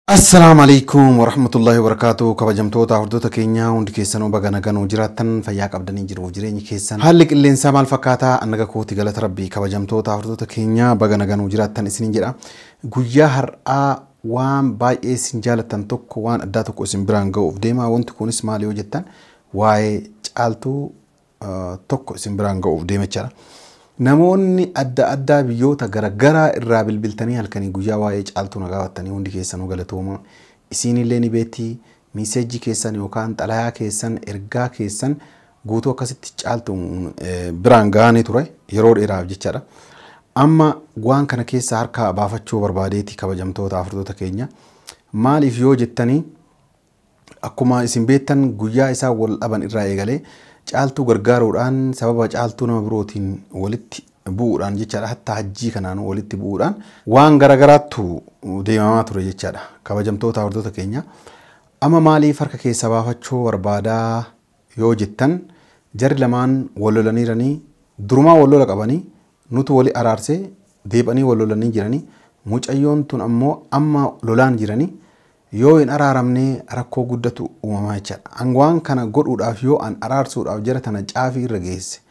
Assalaamu alaikum warahmatullahi wabarakatuh. Kabajamtoota hordoftoota keenya hundi keessanuu baga nagaan jiraattan fayyaa qabdanii jiruuf jireenyi keessan haalli qilleensaa maal fakkaataa? Annaga kooti galata rabbii. Kabajamtoota hordoftoota keenya baga nagaan jiraattan isiniin jedha. Guyyaa har'aa waan baay'ee isin jaalattan tokko, waan addaa tokko isin biraan ga'uuf deema. Wanti kunis maal yoo jettan, waa'ee Caaltuu tokko isin biraan ga'uuf deema jechaadha. Namoonni adda addaa biyyoota garaagaraa irraa bilbiltanii halkanii guyyaa waa'ee Caaltuu na gaafattanii hundi keessanuu galatooma. Isiinillee ni beekti. Message keessan yookaan xalayaa keessan, ergaa keessan guutuu akkasitti Caaltuu biraan ga'anii ture yeroo dheeraaf jechaadha. Amma waan kana keessa harka baafachuu barbaadeeti, kabajamtoota hordoftoota keenya. Maaliif yoo jettanii, akkuma isin beektan guyyaa isaa wal dhaban irraa eegalee Caaltuu gargaaruudhaan, sababa Caaltuu nama birootiin walitti bu'uudhaan jechaadha. Hatta Hajjii kanaan walitti bu'uudhaan waan garagaraattu deemamaa ture jechaadha. Kabajamtoota hordoftoota keenya. Amma maaliif harka keessa baafachuu barbaadaa yoo jettan, jarri lamaan wal lolaniiranii, durumaa wal lola qabanii, nutu wali araarsee deebi'anii wal lolanii jiranii. Mucayyoon tun ammoo amma lolaan jiranii, yoo hin araaramne rakkoo guddatu uumamaa jechaadha. An waan kana godhuudhaaf, yoo an araarsuudhaaf jara tana caafii irra geesse,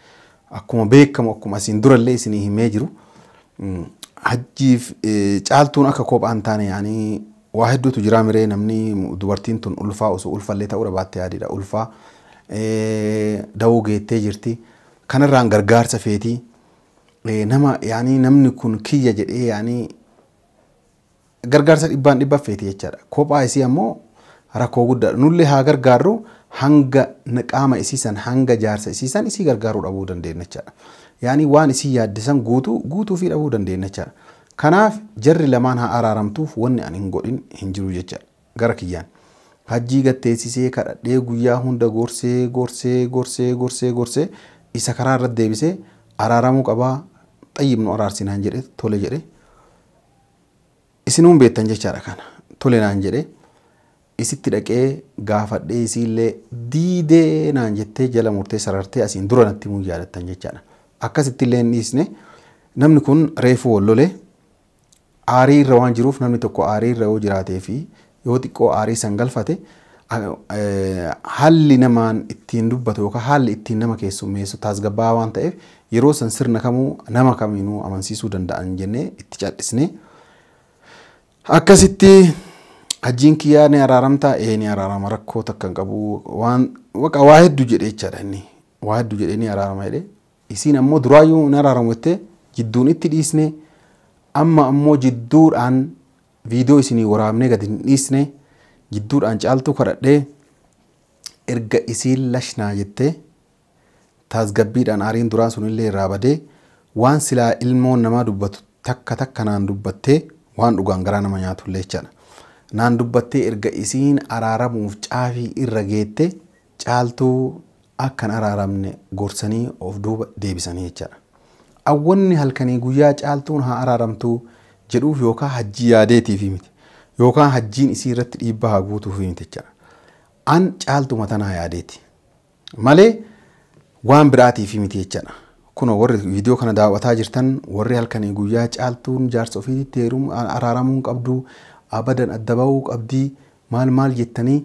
akkuma beekamu, akkuma asiin durallee isinii himee jiru, Hajjiif Caaltuun akka kophaa hin taane yaanii waa hedduutu jira miree. Namni dubartiin tun ulfaa, osoo ulfallee ta'uu baatte yaadidha. Ulfaa da'uu geettee jirti. Kanarraan gargaarsa feetii. Nama yaanii namni kun kiyya jedhee yaanii gargaarsa dhibbaan dhibba feeti jechaadha. Kophaa isii ammoo rakkoo guddaadha. Nullee haa gargaarru, hanga qaama isiisan, hanga jaarsa isiisan isii gargaaruu dhabuu dandeenya jechaadha. Yaanii waan isii yaaddisan guutuu guutuu fi dhabuu dandeenya jechaadha. Kanaaf jarri lamaan haa araaramtuuf wanni ani hin godhin hin jiru jechaadha. Gara kiyyaan. Hajjii gatteessisee kadhadhee, guyyaa hunda gorsee gorsee gorsee gorsee gorsee isa karaa irratti deebisee, araaramuu qabaa, xayyibnu araarsinaan jedhe, tole jedhe. Isinuun beektan jechaadha kana. Tole naan jedhe, isitti dhaqee gaafadhee, isiillee diidee naan jettee jala murtee sarartee asiin dura natti himuu yaadattan jechaadha. Akkasitti illee hin dhiisne. Namni kun reefuu wal lolee aarii irra waan jiruuf, namni tokko aarii irra yoo jiraatee fi yoo xiqqoo aarii san galfate, haalli namaan ittiin dubbatu yookaan haalli ittiin nama keessummeessu tasgabbaa'aa waan ta'eef, yeroo san sirna kamuu nama kamiinuu amansiisuu danda'an jennee itti callisnee akkasitti Hajjiin kiyyaa ni araaramtaa, ee ni araarama, rakkoo takka hin qabu, waan waqa waa hedduu jedhee jechaadha. Inni waa hedduu jedhee ni araarama jedhee, isiin ammoo duraayyuu ni araaramu jettee jidduun itti dhiisne. Amma ammoo jidduudhaan viidiyoo isinii waraabnee gadi hin dhiisne. Jidduudhaan Caaltuu kadhadhee, erga isiin lashnaa jettee tasgabbiidhaan aariin duraan sunillee irraa badee, waan silaa ilmoon namaa dubbatu takka takka naan dubbattee, waan dhugaan garaa nama nyaatullee jechaadha. Naan dubbattee, erga isiin araaramuuf caafii irra geette, Caaltuu akkan araaramne gorsanii of duuba deebisanii jechaadha. Awwanni halkanii guyyaa Caaltuun haa araaramtuu jedhuuf yookaan Hajjii yaadeetiif miti, yookaan Hajjiin isii irratti dhiibbaa haa guutuuf miti jechaadha. An Caaltuma tanaa yaadeeti malee waan biraatiif miti jechaadha. Kunoo warri viidiyoo kana daawwataa jirtan, warri halkanii guyyaa Caaltuun jaarsa ofiitti heeruun araaramuu qabdu, abadan adda bahuu qabdii, maal maal jettanii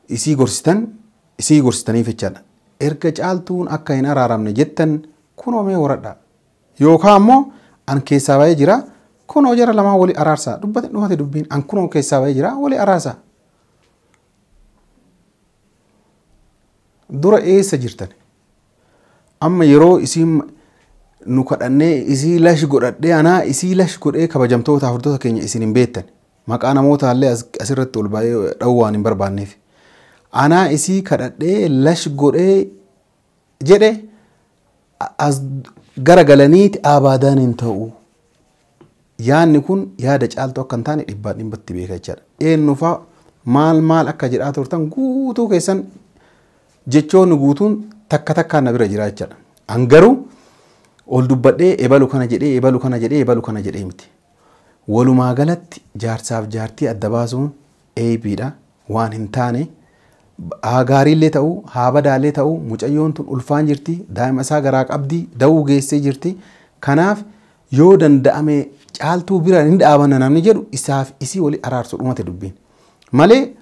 isii gorsitan, isii gorsitaniif jechaadha. Erga Caaltuun akka hin araaramne jettan, kunoo mee waradha. Yookaan ammoo an keessaa bahee jira, kunoo jara lamaan walii araarsaa dubbate, dhumate dubbiin, an kunoo keessaa bahee jira, walii araarsaa. Dura eessa jirtan? Amma yeroo isiin nu kadhannee isii lash godhadhee, anaa isii lash godhee, kabajamtoota hordoftoota keenya, isin hin beektan. Maqaa namoota illee asirratti ol baay'ee dha'uu waan hin barbaanneef. Anaa isii kadhadhee lash godhee jedhe, as garagalaniiti abaadaan hin ta'u. Yaadni kun yaada Caaltuu akka hin taane dhibbaan dhibbatti beeka jechaadha. Eenyufaa maal maal akka jedhaa turtan guutuu keessan, jechoonni guutuun takka takkaan na bira jira jechaadha. An garuu ol dubbadhee ebalu kana jedhee, ebalu kana jedhee, ebalu kana jedhee miti. Walumaa galatti jaarsaaf jaartii adda baasuun eebiidha, waan hin taane. Haa gaariillee ta'uu, haa badaallee ta'uu, mucayyoon tun ulfaan jirti, daa'ima isaa garaa qabdi, da'uu geessee jirti. Kanaaf Yoo danda'ame Caaltuu bira ni dhaabanna namni jedhu isaaf isii wali araarsu dhumate dubbiin. Malee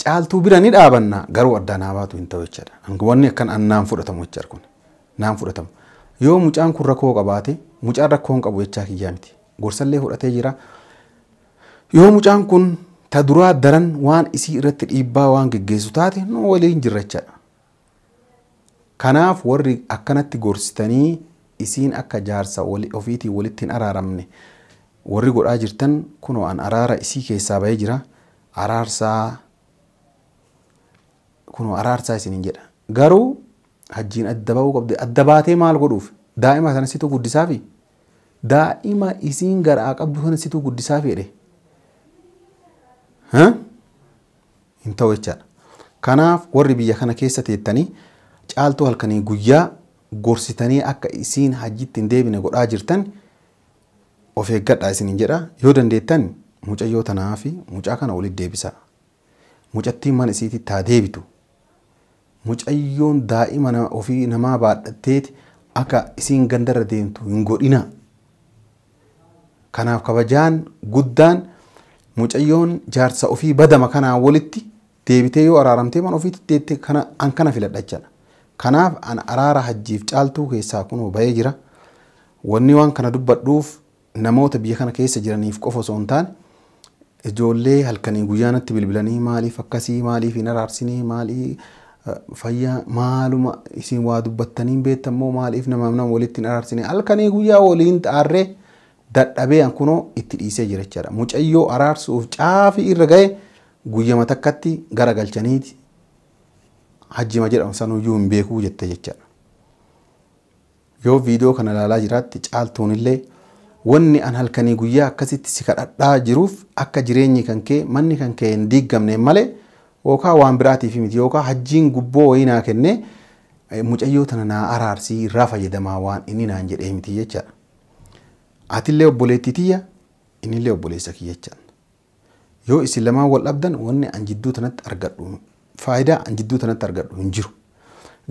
Caaltuu bira ni dhaabanna garuu addaan haa baatu hin ta'u jechaadha. Wanni akkan naan fudhatamu jechaadha kun. Naan fudhatamu. Yoo mucaan kun rakkoo qabaate mucaan rakkoo hin qabu jechaa kiyyaa miti. Gorsallee fudhatee jira. Yoo mucaan kun ta duraa daran waan isii irratti dhiibbaa waan geggeessu taate nu waliin jirra jechaadha. Kanaaf warri akkanatti gorsitanii isiin akka jaarsa ofiitiin walitti hin araaramne warri godhaa jirtan kunoo an araara isii keessaa bahee jira. Araarsaa kunoo araarsaa isiniin jedha. Garuu hajjiin adda bahuu qabdi. Adda baatee maal godhuuf? Daa'ima sana situ guddisaafi? Daa'ima isiin garaa qabdu sana situ guddisaafi jedhe. Hin ta'u jechaadha. Kanaaf warri biyya kana keessa teettanii Caaltuu halkanii guyyaa gorsitanii akka isiin hajjitti hin deebine godhaa jirtan of eeggadhaa isiniin jedha. Yoo dandeettan mucayyoo tanaa fi mucaa kana walitti deebisaa. Mucattiin mana isiititti haa deebitu. Mucayyoon daa'ima ofii namaa baadhatteeti akka isiin gandarra deemtu hin godhina. Kanaaf kabajaan guddaan mucayyoon jaarsa ofii badama kanaan walitti deebitee yoo araaramtee mana ofiitti deebitee kana an kana filadha jechaadha. Kanaaf an araara hajjiif Caaltuu keessaa kunoo bahee jira. Wanni waan kana dubbadhuuf namoota biyya kana keessa jiraniif qofa osoo hin taane ijoollee halkanii guyyaa natti bilbilanii maaliif akkasii maaliif hin araarsinee maalii fayyaa maaluma isin waa dubbattanii hin beektan moo maaliif namaaf nama walitti hin araarsine halkanii guyyaa waliin xaarree dadhabee an kunoo itti dhiisee jira jechaadha. Mucayyoo araarsuuf caafii irra ga'e guyyama takkatti garagalchaniiti hajjima jedhamu sanuyyuu hin beekuu jette jechaadha. Yoo viidiyoo kana ilaalaa jiraatte Caaltuun illee wanni an halkanii guyyaa akkasitti si kadhadhaa jiruuf akka jireenyi kan kee manni kan kee hin diigamne malee yookaan waan biraatiif miti yookaan hajjiin gubboo wayii naa kennee mucayyoo tana naa araarsii irraa fayyadamaa waan inni naan jedhee miti jechaadha. Atillee obboleettii tiyya innillee obboleessa kiyya jechaadha. Yoo isin lamaan wal dhabdan wanni an jidduu tanatti argadhu faayidaa an jidduu tanatti argadhu hin jiru.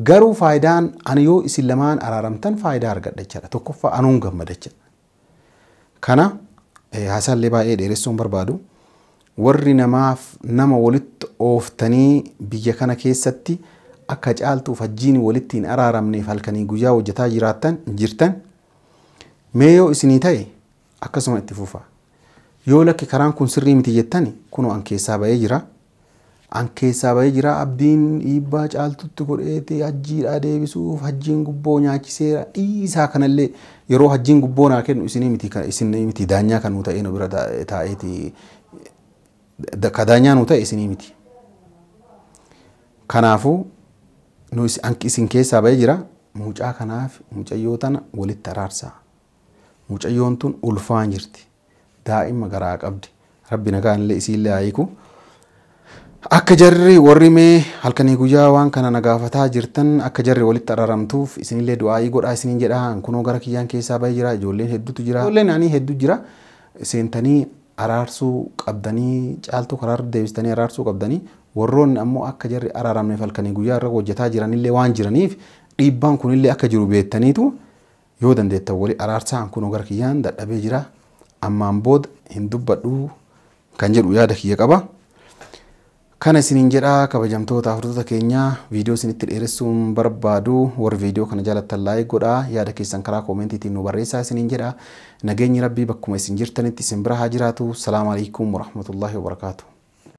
Garuu faayidaan ani yoo isin lamaan araaramtan faayidaa argadha jechaadha. Tokkoffaa anuun gammada jechaadha. Kana haasaallee baay'ee dheeressuu hin barbaadu. Warri namaaf nama walitti ooftanii biyya kana keessatti akka Caaltuuf hajjiin walitti hin araaramneef halkanii guyyaa hojjetaa jiraattan jirtan mee yoo isinii ta'e akkasuma itti fufa. Yoo lakki karaan kun sirrii miti jettani kunoo an keessaa bahee jira. An keessaa bahee jira abdiin dhiibbaa Caaltutti godheeti hajjiidhaa deebisuuf hajjiin gubboo nyaachiseera dhiisaa kanallee yeroo hajjiin gubboo naa kennu isinii miti isinii miti daanyaa kan nuu ta'ee nu bira taa'eeti ka daanyaa nuu ta'e isinii miti. Kanaafuu nu isin keessaa bahee jira mucaa kanaaf mucayyoo tana walitti araarsaa. Mucayyoon tun ulfaan jirti. Daa'ima garaa qabdi. Rabbi nagaan illee isiillee haa hiiku. Akka jarri warri mee halkanii guyyaa waan kana na gaafataa jirtan akka jarri walitti araaramtuuf isinillee du'aa'ii godhaa isiniin jedha. Kunoo gara kiyyaan keessaa bahee jira. Ijoolleen hedduutu jira. Ijoolleen ani hedduu jira. Seentanii araarsuu qabdanii Caaltuu karaarra deebistanii araarsuu qabdanii warroonni ammoo akka jarri araaramneef halkanii guyyaa irra hojjetaa jiranillee waan jiraniif dhiibbaan kunillee akka jiru beektaniitu yoo dandeettan wali araarsaa kunoo gara kiyyaan dadhabee jira. Ammaan booda hin dubbadhu kan jedhu yaada kiyya qaba. Kana isiniin jedha kabajamtoota hordoftoota keenyaa viidiyoo isinitti dheeressuun barbaadu warri viidiyoo kana jaalattan laayik godhaa yaada keessan karaa koomentiitiin nu barreessaa isiniin jedha. Nageenyi Rabbii bakkuma isin jirtanitti isin bira haa jiraatu. Salaamu alaikum warahmatullahi wabarakaatu.